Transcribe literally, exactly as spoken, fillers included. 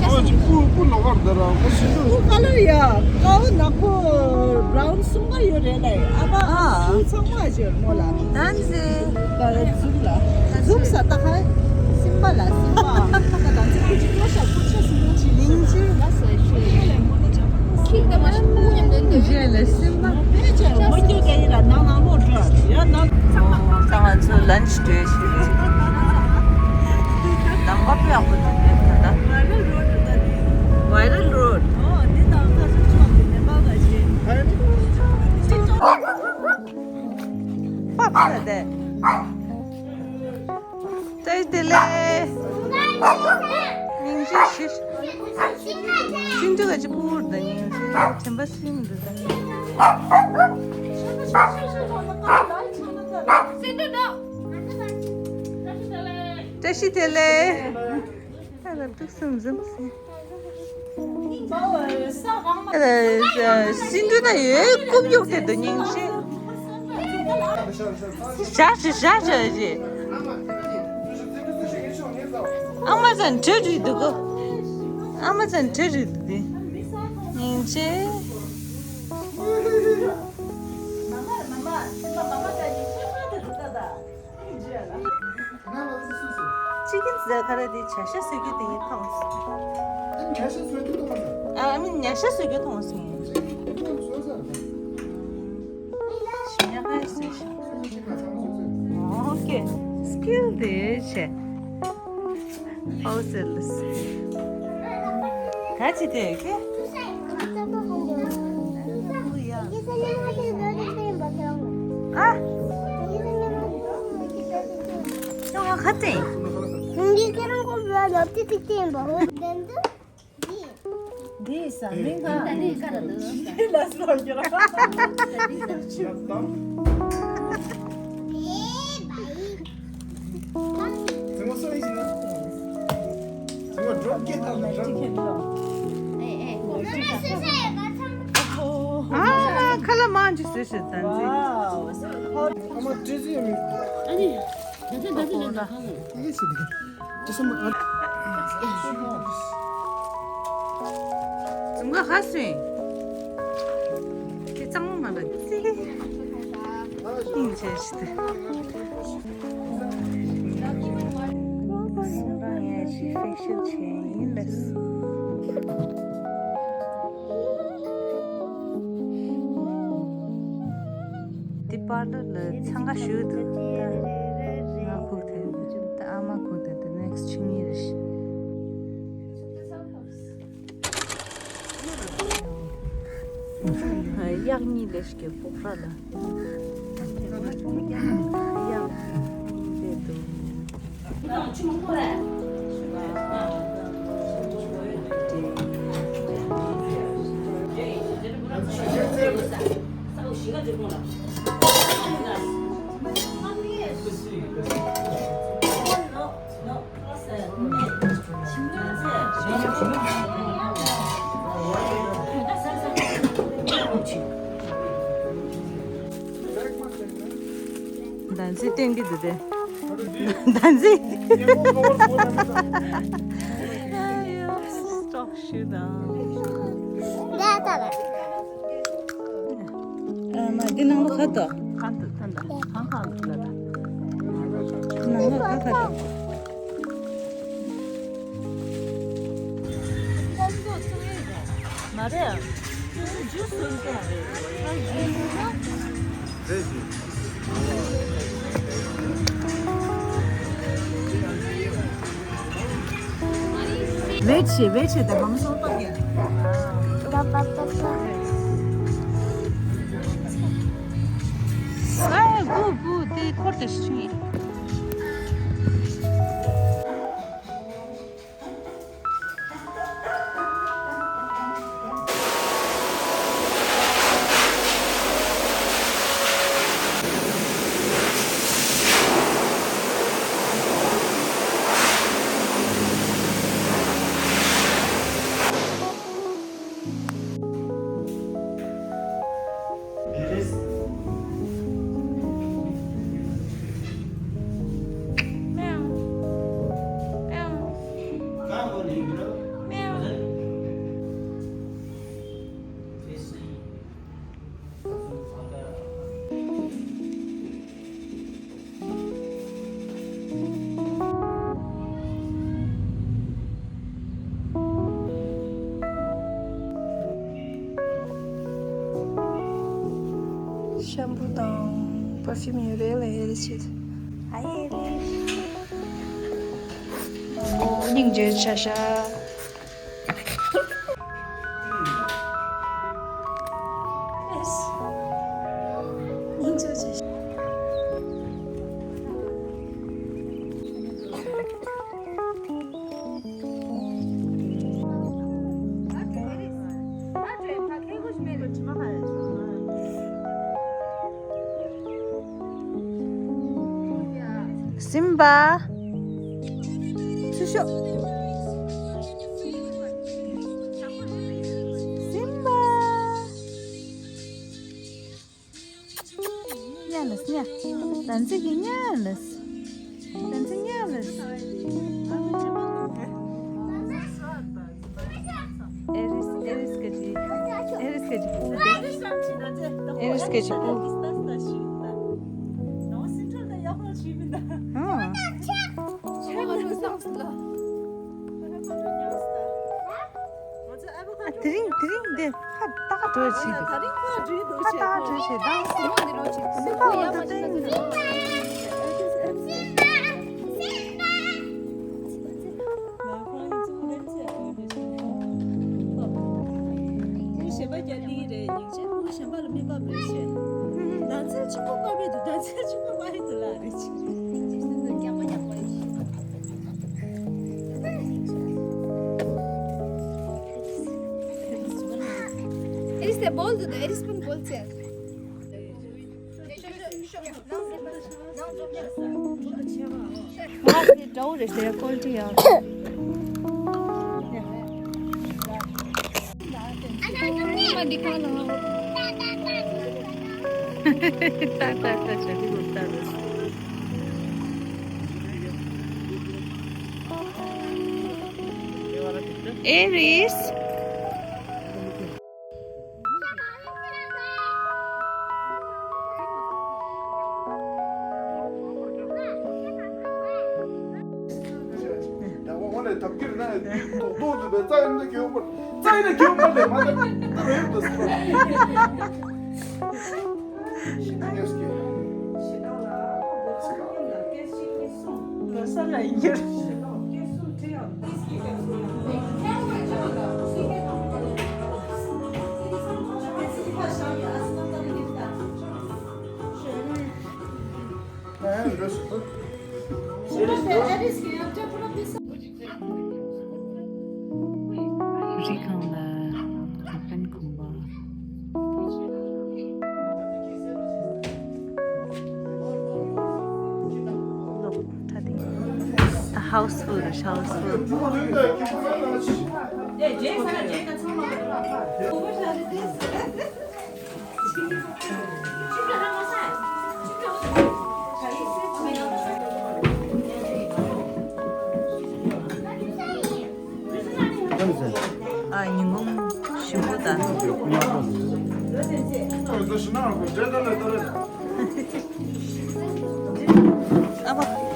ཨོ་ཅི་པུ་པུ་ལོག་གར་དེ་ར་ཁོ་ཤི་ཏུ། པུ་ཀ་ལར་ཡ་ཀའོ་ནག་པོ་བྲའུན་གསུམ་པ་ཡོད་རེད་ལེ། ཨ་ཨ། པུ་ཚང་མ་ཅེར་མོ་ལ། ད་ནི་ཟེ། ད་འཛུམ་ལ། འཛུམ་ས་ད་ཁ། སིམ་པ་ལ་སིམ་པ། ད་ད་ཚི་ཁུ་ཅི་ཀོ་ཤ་ཁུ་ཅི་སིམ་པ་ཅི་ལིང་ཅི། ལ་སོ་ཤི། ཁྱི་ད་མ་ཤི་ཁུ་ཉམས་ལྡན་དེ། ཇེ་ལ་སིམ་པ། ཕེ་ཅེར་མོ་ཀྱོ་ཀ་ཡི་ལ་ནང་ནང་ལོ་འགྲོ་ཡ་ནང་། ད་ང་ཚོ་ལན་ཅི་སྤྲད་ཤི་རེད། ནམ་མཁའ་དཔེ་ཡག་པོ་འདུག་ནས་ད་ལྟ། Viral Road། ཨོ་འདི་དང་ཁ་སང་ཕྱོགས་ཀྱི་ནེ་པཱལ་ག་ཞེས། པགས་ས་དེ། བཀྲ་ཤིས་བདེ་ལེགས། སྙིང་རྗེ་ཞུ། ཤིན་ཏུ་ག་ཅི་པུར་དང་སྙིང་རྗེ་དྲན་པ་སེམས་འདུག་ད། བཀྲ་ཤིས་བདེ་ལེགས། ད་ལ་ཐུགས་སུན་འཛོམས་སེ། ཨ་ལ་སིན་དུ་ན་ཡོད་རྐུབ་གཡུག་དེ་དུ་སྙིང་རྗེ། ཞག་ཞིག་ཞག་ཞག་ཞིག་ཨ་མ་ཚང་གྲི་རུས་འདུག་གོ། ཨ་མ་ཚང་གྲི་རུས་འདུག་དེ། སྙིང་རྗེ། ཅི་གིན་ཟེར་ཁ་ར་དེ་བྱ་ཤ་བཟོ་རྒྱུ་དེ་ཡིན་མཐོང་སོང་། ཨ་མི་ཉ་ཤ་བཟོ་རྒྱུ་མཐོང་སོང་། ཉ་ཤ་བཟོ་ཤ། ཨོ་ཀེ། སི་ཀིལ་དེ་བྱས། ཧའུ་སེལ་ལི་སི། ད་ཅི་དེ་ཀེ། ཨ། ཁྱོད་ང་ཁ་ཏེ། ཁོང་གིས་ཁྱེད་རང་ཁོ་བོའི་ལག་ཏུ་ཐིག་ཏེ་ཡིན་པ། འོ་དེ་འདུག་འདི་ས་མིང་ཧ། འདི་ཀ་ར་འདུག་ལ་སོ་རྒྱུ་ར། ཙི་མོ་སོ་ཡིན་ན། ཙི་མོ་འགྲོ་སྐད་བཏང་ན་འགྲོ། ཨེ་ཨེ། ཨ་ཁ་ལ་མང་ཅིག་བཟོས་ཤིག་ད་འཛི། ཨ་མ་བཀྲ་ཤིས་ཡོད་མེད། ཨ་ནི། ད་ད་ད་ད་ད་ད། ཨེ་ཤི་དེ། ཅི་སོ་མ་ཨ། ཙུམ་ག་ཧ་སུན། ཁྱེད་གཙང་མ་མ་ལ་ཙི། ཨིན་ཆེ་ཤི་དེ། སུང་རང་ཡ་ཤི་ཧྥེ་ཤལ་ཆེན་ཡིན་ལ་སི། འདི་པར་ལར་ལ་འཚང་ཁ་ཞུ་འདུག་ད་ང་ཁུག་དེ་ད་ཨ་མ་ཁུག་དེ་ད་ནེག་སི་ཆིང་ཡི་རེད། གཡག་གཉིས་ལས་ཀྱི་ཕོག་ཧྲ་ལ། གཡག་རེད་འདུག་ཟླ་མཛེས་བསྟན་གྱི་འདུག་སྟེ། ཟླ་མཛེས། སྟོག་ཤུ་དང་། ཨ་མ་འདི་ནང་ལོ་ཁ་དོ། ཁ་དོ་ཐན་ད། ཁང་ཁང་ལ་ད། ནང་ལོ་ཁ་ཁ་དོ། མ་རེད། ཇུས་སུ་ཡིན་ཀྱང་རེད། ཨ་ཇུས་ན། བེད་ཆེ་བེད་ཆེ་ད་བང་སོ་པ་གི། ཨ་གུ་གུ་དེ་འཁོར་དེ་ཤི། ཤམ་པུ་དང་པར་ཕིའུམ་ཡོད་རེད་ལ། ཨེ་རིས་ཤིད། ཨ་ཡེ་རིས། ཨོ་སྙིང་རྗེ་ཆ་ཤ། ཨེ་རིས། སྙིང་རྗེ་ཆ་ཤ། སིམ་བྷ། ཚུར་ཤོག་སིམ་བྷ། ཉལ་ལ་ཉལ། ད་ཚིག་གི་ཉལ་ལ། ད་ཚིག་ཉལ་ལ། ཨེ་རིས་ཨེ་རིས་ཀྱི་ཨེ་རིས་ཀྱི་པུ་དེ། ཨེ་རིས་ཀྱི་པུ། ཨ། ཨ། དེ་རིང་དེ་རིང་འདི་ཕ་ཏག་འགྲོ་བྱེད་འདུག་ཕ་ཏག་འགྲོ་བྱེད་དང་སེམས་པ་འོ་ད་ཏན། ཨེ་རིས་དེ་བོལ་འདུག་ཨེ་རིས་སྤུན་བོལ་ཚེ། ང་དེ་འདྲ་བོ་རེད་ཟེར། ཀོལ་ཊི་ཡག་ཨེ་རིས། རི་སྒང་ལ་ལག་པན་གོན་པ། ད་ཧའུ་སི་ཕུལ་རེད། ཧའུ་སི་ཕུལ། ཨ། ཉིན་གུང་ཞིམ་པོ་དང་། ཨ་ཕ།